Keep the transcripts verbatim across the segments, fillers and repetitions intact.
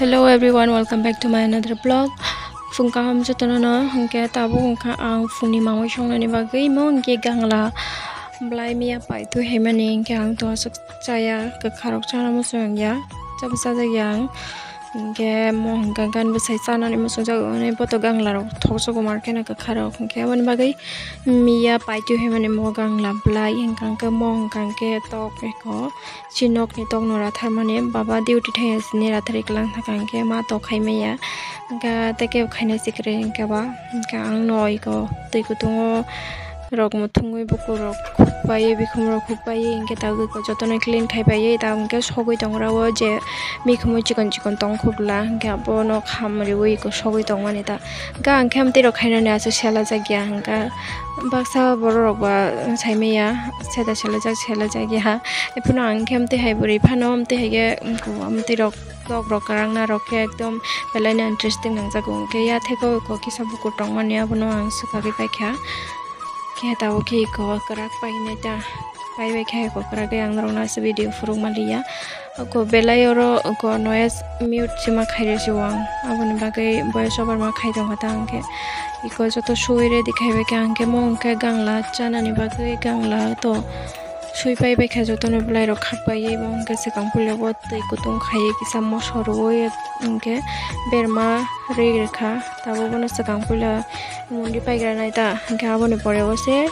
Hello everyone, welcome back to my another vlog. Phung kaham jotono no, hwnkhe tabuk wngkha ang phungni mangwi songnani bagwi mo hwnkhe gangla blai miya paitu himani hwnkhe ang to aswk chaya, kwkharok chana muchung ya, chaba chajakya ang. Hwnkhe mo hwnkha gan bwsai chanani muchung jago, hwnwi boto ganglarok thokjago mar kheno kwkharok, hwnkhe aboni bagwi miya paitu himani mo gangla blai hwnkha hwnkhe mo hwnkha hwnkhe tok eko. Si nokni tokno ratharmani baba duty thangya sini rathari kwlang thaka hwnkhe ma tok khai maya. Hwnkha tei kebo khainai sikre hwnkhe ba hwnkha ang no iko twi kutungo rok muthungwi bukurok khukpaiwi bikhumrok khukpaiwi hwnkhe tabuk iko jotono clean khai paiwi tabuk hwnkhe sogwi tongra o je mikhumu chikon chikon tong khubla hwnkhe abono kham riwi iko sogwi tongmani ta. Hwnkhe ang khe amtwi rok khainani aswk sela jakya hwnkha baksa borok rok ba sai maya. Seda sela jak sela jak ya. Ephano ang khe amtwi hai bwrwi phano amtwi hai khe amtwi rok tok rok kwrang na rok khe ekdom belai no interesting nangjago. Hwnkhe ya theko eko kisa bukur tongmani abono ang swkagwi paikha. Khe tabuk khe eko kwrak painai ta. Pai bai khe eko kwrak khe ang norok no aswk video phuruk maliya. Eko belai oro eko noise mute sima khairesi o ang. Aboni bagwi voice over ma khai tongkha ta hwnkhe. Eko joto suwi ready khai bai khe ang khe mo hwnkhe gangla chanani bagwi gangla to sui pai bai kha jotono belai rok khak bai bo hwnkhe swkang puila bo twi kutung khai kisa moso rwui hwnkhe berma ri rwkha. Tabuk bono swkang puila mundi paigra nai ta hwnkhe aboni pore o se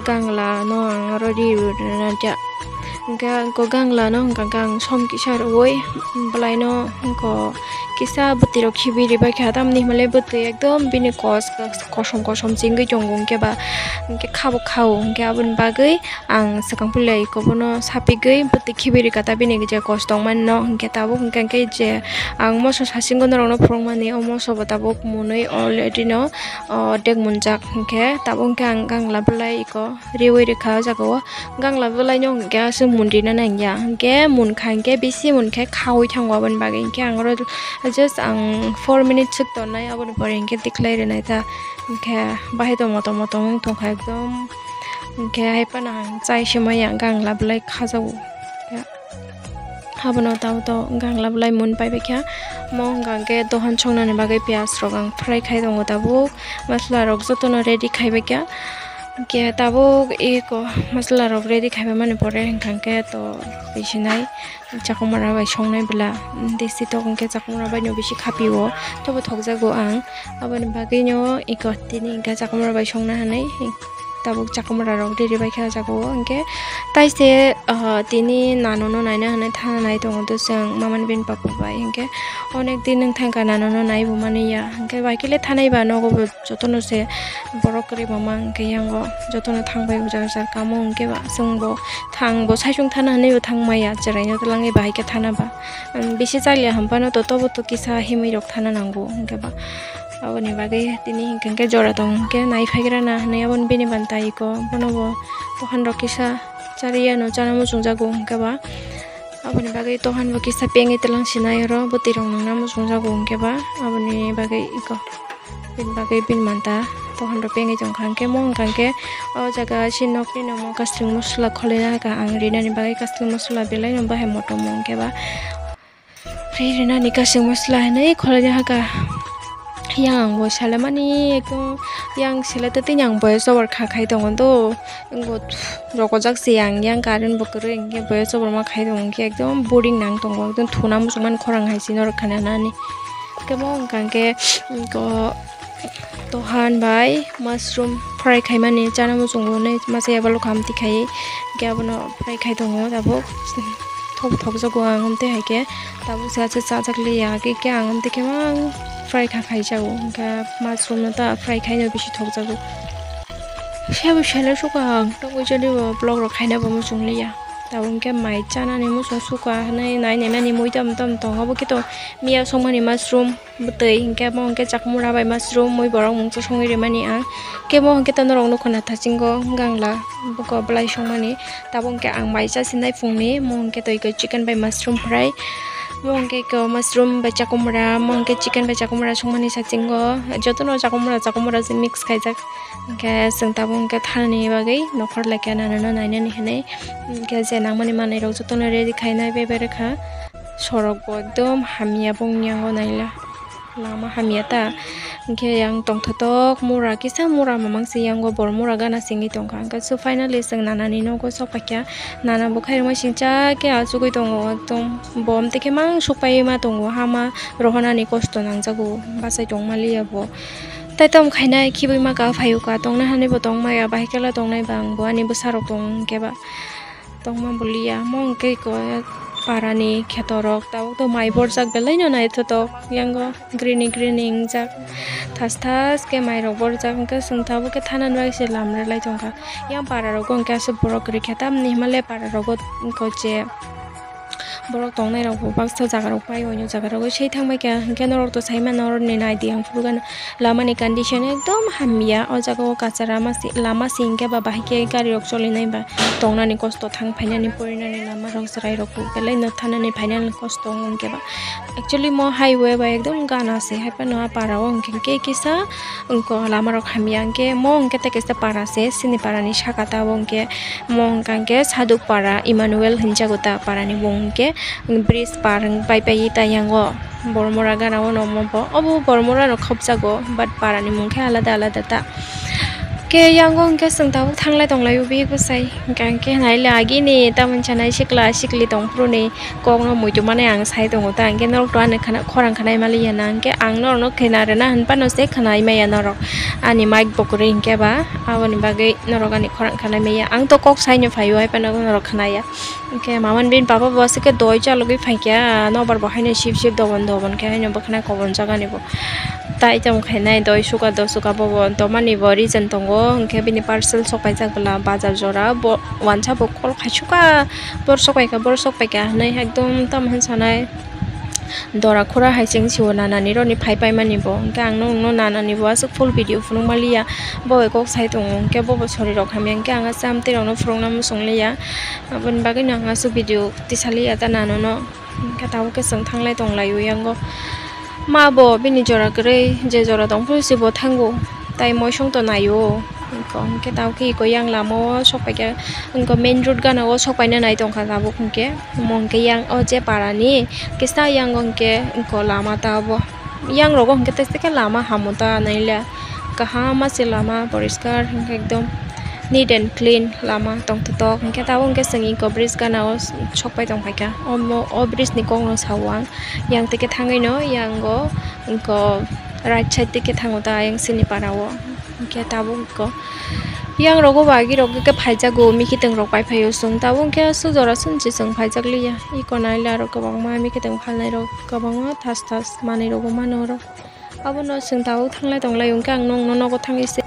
gangla no ang oro ri rwna nangya. Hwnkhe ang gangla no hwnkha hwnkhe ang som kisa rwui belai no hwnkhe kisa bwtwi rok khibi ribai kha tamni hwnle bwtwi ekdom bini kos kosom kosom chengwi tongo hwnkhe ba hwnkhe khabo khao hwnkhe aboni bagwi ang swkang puila iko bono sapigwi bwtwi khibi rikha ta bini je kos tongmani no hwnkhe tabuk hwnkhe hwnkhe je ang moso sasingno norokno phurukmani o moso bo tabuk mwnwi already no ordek munjak hwnkhe tabuk hwnkhe ang gangla belai iko riwi rikha o jaga o gangla belai no hwnkhe aswk mun rina nangya hwnkhe munkha hwnkhe bisi munkhe khaui thango aboni bagwi hwnkhe ang oro just ang four minutes swk tonnai aboni pore hwnkhe tikhlai rwnai ta. Hwnkhe bahai tongmo tongmo tongwi tongkha ekdom. Hwnkhe hai phano ang chai se maya gangla belai khajago. Abono tamo to gangla belai mun pai baikha. Mo hwnkha hwnkhe dohan songnani bagwi piyaj rok ang fry khai tongo tabuk. Masala rok jotono ready khai baikha. Hwnkhe tabuk eko masala rok ready khai bai mani pore hwnkha hwnkhe to bisinai. Chakwmara bai songnai bwla, desi tok hwnkhe chakwmara bai no bisi khapio, tobo thokjago ang. Aboni bagwi no eko tini hwnkhe chakwmara bai songna hinwi tabuk chakwmara rok riri bai kha o jaga o. Hwnkhe taise, ah, tini nano no naina hinwi thana nai tongo, to chwng mamani bini papa bai hwnkhe onek din wng thangkha nano no nai bo mani ya, hwnkhe bai khe le thanai ba nogo bo. Jotono se borok kwrwi bo ma hwnkhe yango jotono thang bai ujar ujar kamo hwnkhe ba chwng bo thang bo saichung thana hinwi bo thang maya chwraino twlangwi bahai khe thana ba. Bisi chaliya hwn phano to tobo to kisa himwi rok thana nango hwnkhe ba aboni bagwi tini hwnkhe hwnkhe jora tong hwnkhe nai phaigrana hinwi aboni bini banta iko bono bo dohan rok kisa chariya no chana muchungjago hwnkhe ba. Aboni bagwi tohan bo kisa pengwi twlang sinai oro bwtwi rok nangna muchungjago hwnkhe ba aboni bagwi iko bini bagwi bini manta tohan rok pengwi tongkha hwnkhe mo hwnkha hwnkhe o jaga si nokni no mo kasling mosola khwlaina hakha ang rinani bagwi kasling mosola belai no bahai motom hwnkhe ba ri rinani kasling mosola hinwi khwlaina hakha. Yang ang bo salamani ekdom yang sila tei tini ang boyes over kha khai tongo do. Wngbo rokojak se yang yang current bo kwrwi hwnkhe boyes over ma khai tongo hwnkhe ekdom boring nang tongo ekdom thuna muchungmani khorang hai se norok khana nani. Hwnkhe mo wngkha hwnkhe ko tohan bai mushroom fry khaimani chana muchungo hwnwi masa yaphalo khamti khai hwnkhe abono fry khai tongo tabuk. Thok thokjago ang amtwi hai khe tabuk se aswk chajak liya hwnkhe khe ang amtwi khe mang fry kha khaijago hwnkhe mushroom no ta fry khaino bisi thokjago. Sebo sele suka ang tongwi jani bo vlog rok khaina bo muchung liya. Tabuk hwnkhe mai chanani muchung suka hinwi nai naimani mui tam tam tong abo khe to miya songmani mushroom. Bwtwi hwnkhe mo hwnkhe chakwmura bai mushroom mui borok mungsa songwi rimani ang. Khe mo hwnkhe to norok nukho naithasingo gangla buko bwlai songmani. Tabuk hwnkhe ang mai chasinai phungni mo hwnkhe to iko chicken bai mushroom fry. Mo hwnkhe iko mushroom bai chakwmura mo hwnkhe chicken bai chakwmura songmani sachingo. Jotono chakwmura chakwmura se mix khaijak. Hwnkhe chwng tabuk hwnkhe thanani bagwi nokhor laikha nanono nainani hinwi. Hwnkhe je nangmani manwirok jotono ready khainai bebere kha. Sorok bo ekdom hamya bongni yango naila. Lama hamya ta. Hwnkhe yang tongthotok mura kisa mura mamang se yango bor mura gana singwi tongkha. Hwnkhe so finally chwng nanani nogo sokpaikha. Nana bo khairokma singcha khe achugwi tongo. Ekdom bom tei khe mang sukpai ma tongo. Hama rohonani kosto nangjago. Bachai tongma liya bo. Tai tamo khainai khibwi ma ka phaio ka. Tongna hani bo tongmaya. Bahai kela tongnai ba ang bo ani bwsarok tong hwnkhe ba. Tongma bulia, mo hwnkhe iko parani khetorok, tabuk to mai borjak belai no naithotok, yango grini grini wngjak, thas thas khe mairok borjak, hwnkhe chwng tabuk khe thanani bagwi se lamrwlai tongkha. Yang pararogo hwnkhe aswk borok kwrwi khe, tamni hwnba le pararogo iko je borok tongnairok bo baksa jagarok pai, oino jagarok sei thangbai kha, hwnkhe norok to saimano norokni naidi ang phuru gana. Lamani condition ekdom hamya, o jaga o kacha lama si, lama si hwnkhe ba bahai khe gari rok cholinai ba tongnani kosto, thang phainani porinani lama rok chwrai rok belai no thanani phainani kosto wng hwnkhe ba. Actually mo highway bai ekdom gana se, hai phano a para o hwnkhe khe kisa wngkha lama rok hamya hwnkhe mo hwnkhe tei kaisa para se, sini para ni saka ta o hwnkhe mo hwnkha hwnkhe Saduk para Emmanuel hinjago ta para ni bung hwnkhe bridge par wng pai pai ta yango. Bormora gana o no omo bo. Obo Bormora no khopjago, but para ni mung khe alada alada ta. Khe yango hwnkhe chwng tabuk thanglai tonglaio bihik bwsai. Hwnkhe hwnkhe naile agini tamoni sanai sikla sikli tongphuru ni kok no muitu mani ang sai tongo ta. Hwnkhe norok to ani khana, khorang khanai maliya na. Hwnkhe ang norok no khena rwna hwn phano se khanai maya norok. Ani mic bo kwrwi hwnkhe ba aboni bagwi norok ani khorang khanai maya. Ang to kok sai no phaio, hai phano norok khanaya. Hwnkhe mamani bini baba bo aswk khe doi chalogwi phaikha, nobar bo haino sip sip dobon dobon khe haino bwkhwnai kobonjak ani bo. Tai tamo khainai doi suka do suka bobo tomani bo reason tongo, hwnkhe bini parcel sok paijak bwla bazar jora bo wansa bo call khaisukha, bor sok paikha, bor sok paikha hwnwi ekdom tamo hwn sanai. Dora khura hai cheng sio nanani roni phai paimani bo. Hwnkhe ang nokno nanani bo aswk full video phunuk maliya. Bo bai kok sai tongo. Hwnkhe bobo sori rok hamya. Hwnkhe ang aswk amtwi rokno phunukna muchung liya. Aboni bagwino ang aswk video tisaliya ta nanono. Hwnkhe tabuk khe chwng thanglai tonglaio yango. Ma bo bini jora kwrwi, je jora tongphuru se bo thango. Tai moisong to naio. Hwnkhe tabuk khe iko yang lama o sok paikha. Hwnkhe main road gana o sok paina nai tongkha tabuk hwnkhe. Omo hwnkhe yang o je parani kisa yang o hwnkhe iko lama ta obo. Yang rogo hwnkhe tei khe lama hamo ta naile kaham se lama poriskar hwnkhe ekdom neat and clean lama tongthotok. Hwnkhe tabuk hwnkhe chwng iko bridge gana o sok pai tongphaikha. Omo o bridge ni kokno sao ang yang tei khe thangwi no yang o iko right side tei khe thango ta yang sini para o. Hwnkhe tabuk iko yang rogo bo agi rok khe phaijago, mikitwng rok pai phaio chwng tabuk hwnkhe aswk jora chwng se chwng phaijak liya. Iko naile aro kwbangma mikitwng phalnai rok kwbangma thas thas manwi rok bo mano oro. Abono chwng tabuk thanglai tonglai hwnkhe ang nokno nogo thangwi se.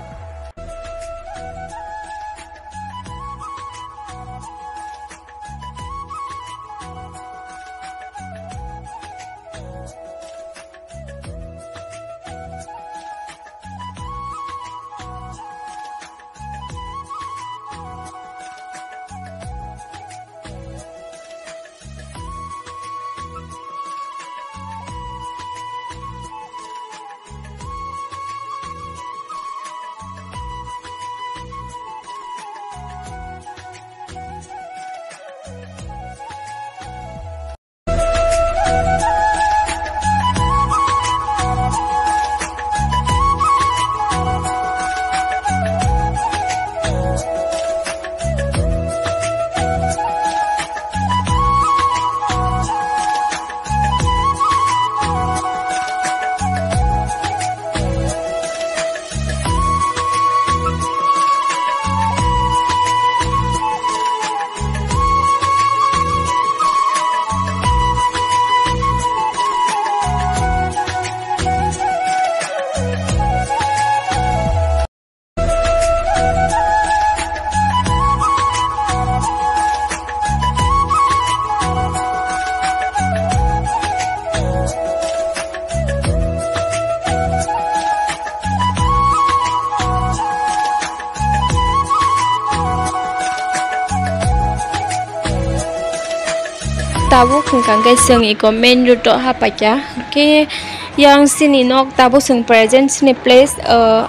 Tabuk hwnkha hwnkhe chwng iko main road o hapaikha, hwnkhe yang chini nok tabuk chwng present chini place,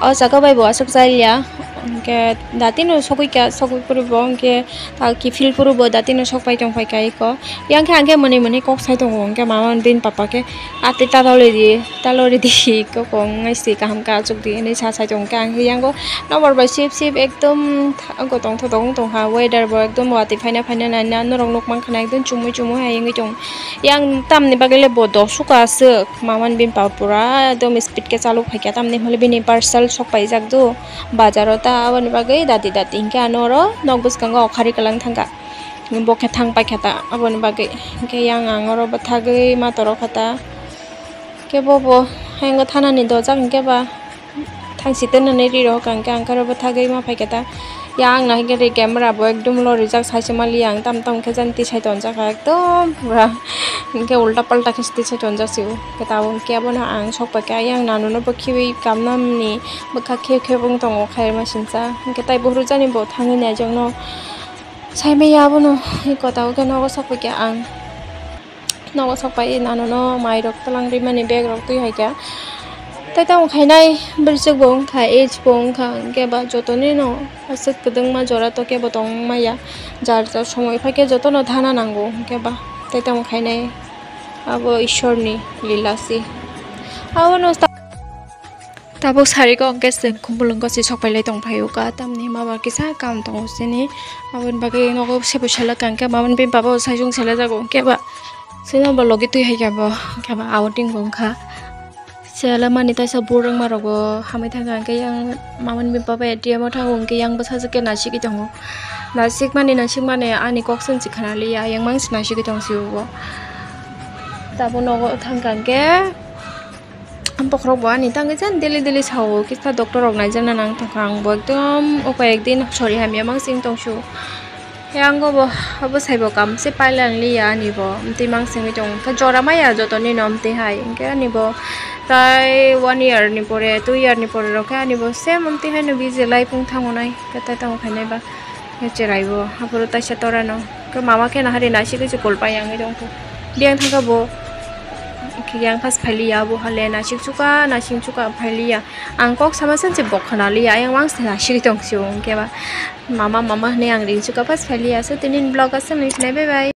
o jaga bai bo aswk chaliya, Ke datino sogwi kha, sogwi phuru bo hwnkhe ta kiphil phuru bo datino sok pai tong phai kha eko. Yang khe ang khe mwnwi mwnwi kok sai tongo, hwnkhe mama bini papa khe, "Ate ta dole di, ta lori di, kok wngnai se kaham khe achuk di," hinwi sa sai tongo. Hwnkhe ang khe yango nokbar bai sip sip ekdom tha-, gotong thotong wng tong kha, weather bo ekdom watwi phaina phaina naina norok nuk mankha na ekdom chumui chumui hai wngwi tong. Yang tamni bagwi le bo dok suka aswk, mama bini papa pura ekdom speed khe chalok phai kha, tamni hwnle bini parcel sok paijak do. Bazaro ta aboni bagwi dati dati hinkhe ano oro nok bwskango okhari kwlang thangkha. Bo khe thang paikha ta aboni bagwi. Hinkhe yang ang oro bwthagwi ma toro kha ta. Khe bo bo hayungo thanani dojak hinkhe ba thangsi tenani ri rohor kha hinkhe ang khe oro bwthagwi ma phaikha ta. Yang ang nahikhe ri camera bo ekdom lorijak saisa maliya ang tam tam khe jani tisai tonjakha ekdom pura. Hinkhe ulta palta khe tisai tonjak sio. Khe tabuk khe abono ang sok paikha yang nanono bo khiui kamnamni. Bwkha khe khe wng tongo khairma sinsa. Hinkhe tai buhruk jani bo thangwi naijak no. Saimaya abono eko tabuk khe nogo sok paikha ang. Nogo sok pai nanono mairok twlang rimani bag rok twi hai kha. Tai tamo khainai bwswk bo wng kha, age bo wng kha, hinkhe ba jotoni no aswk kwdwngma jora to kebo tong maya. Jar jar somoi phai khe jotono thana nango hinkhe ba tai tamo khainai abo Ishorni lila se. Abono Tabuk sari kok hwnkhe chwng kumbulung gosi sok pailai tong phaio ka, tamni hwnba ba kisa kam tongo chini, aboni bagwi nogo sebo selak kha, hwnkhe mamani bini baba bo saichung selajago, hwnkhe ba chini bo logi twi hai khe bo, hwnkhe ba outing bo wngkha. Sela mani taisa bur wngma rogo hamwi thangkha, hwnkhe yang mamani bini baba A T M o thango, hwnkhe yang bwsajwk khe nasigwi tongo. Nasikmani, nasikmani ani kok chwng se khna liya, yang mang se nasigwi tong sio bo. Tabuk nogo thangkha, hwnkhe Bokhorok bo ani tangwi jan daily daily sao, kisa doctor rok naijakna nang tongkha, ang bo ekdom o koi ekdin sori hamya mangsing tongsu. He ang bo, abo sai bo kam se pailai liya ani bo, amtwi mangsingwi tong kha, jora maya joto nino amtwi hai, hinkhe ani bo tai one year ni pore, two year ni pore rok khe ani bo same amtwi haino busy life wng thango nai, khe tai tamo khainai ba. Khe cherai bo, aphuru taisa torano. Khe mama khe nahari naisik se kolpai yangwi tongkho. Biyang thangkha bo. Khe yang phas phailiya, bo hale naisik chuka, naisik chuka phailiya. Ang kok sama sanse bo khna liya, ayang mang se naisik tongsi o, hwnkhe ba. Mama, mama hwnwi ang ring chuka phas phailiya. So, tini vlog aswk nai, bye bye.